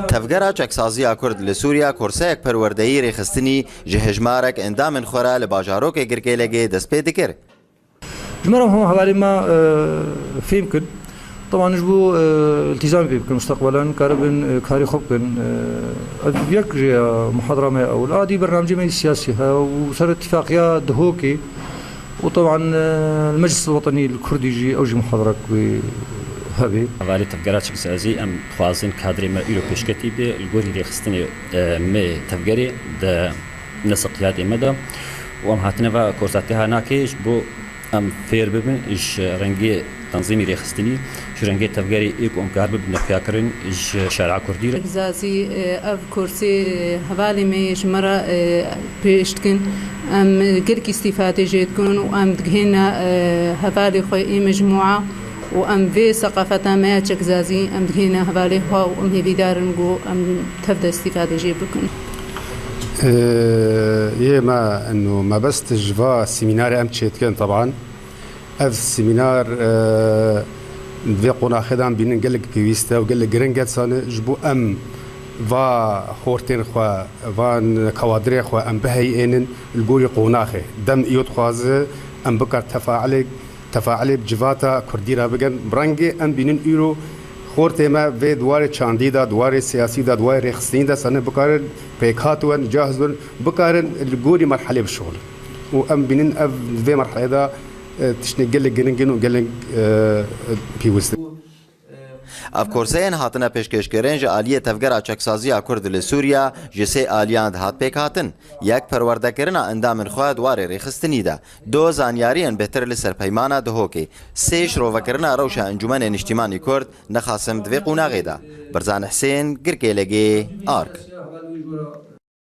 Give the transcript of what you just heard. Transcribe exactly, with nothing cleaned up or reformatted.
Tevgera Çeksaziya Kurd li Sûriya kurseyek perwerdeyî rêxistinî ji hejmarek endamên xwe re li bajarokê Girkêlegê dest pê dikir. Ji me re hûn hevalê me, e, fêm kin. Teban ji bo, e, îltîzamê pê bikin, musteqbelen karibin, e, karê xwe bikin. E, ev yek ji, e, muhadera me ya ewil. Adî bernamecê me yê siyasî heye û ser îtîfaqiya Dihokê û teban, e, li Meclis Wetenî li Kurdî jî ew jî muhaderek wê hebe. Hevalê Tevgera Çeksazî, em dixwazin kadrê me îro pêşketî be, li gorî rêxistinê, e, me tevgerê de nesa qiyadê me de û em hatine va korsa têha nake ji bo em fêr bibin ji rengê tenzîmî rêxistinî, ji rengê tevgerê ê ku em karibin xuyakirin ji şer'a kurdî re. Zazî, e, ev kursî, e, hevalê me yê ji me re, e, pêş dikin. Em gelkî îstîfade jê dikin û em digihêne, e, hevalê xwe ê mecmûa û em vê seqafeta me ya Çekzazî em digihêne hevalê xwe û em hêvîdar in ku em tev de îstîfade jê bikin. Ee, yê me eno mebest ji va semînarê em çêdikin teban. Ev semînar, e, di vê qonaxê de em bînin gelek pêwîst e û gelek giring e, dîsa ji bo em va xortên xwe, van kawadirê xwe em biheyînin li gorî qonaxê. Dem îro dixwaze em bikar tefailê, tefailê bi civata kurdî re bikin. Bi rengê em bînin îro xortê me vê di warê çandî de, di warê siyasî de, di warê rêxistinî de sene bikarin pêkhat bin, cahz bin, bikarin li gorî merhelê bişuxulin. Û em bînin ev di vê merhelê de, e, tiştê gelek giring in û gelek, e, pêwist in. Ev kurseyên hatine pêşkêşkirin ji aliyê Tevgera Çeksaziya Kurd li Sûriya ji sê aliyan dihat pêkhatin. Yek, perwerdekirina endamên xwe di warê rêxistinî de. Du, zanyariyên bêhtir li ser peymana Dihokê. Sê, şirovekirina rewşa Encûmenê Niştîmanî Kurd, Nexasim, di vê qonaxê de. Birzan Hisên, Girkêlegê, Ark.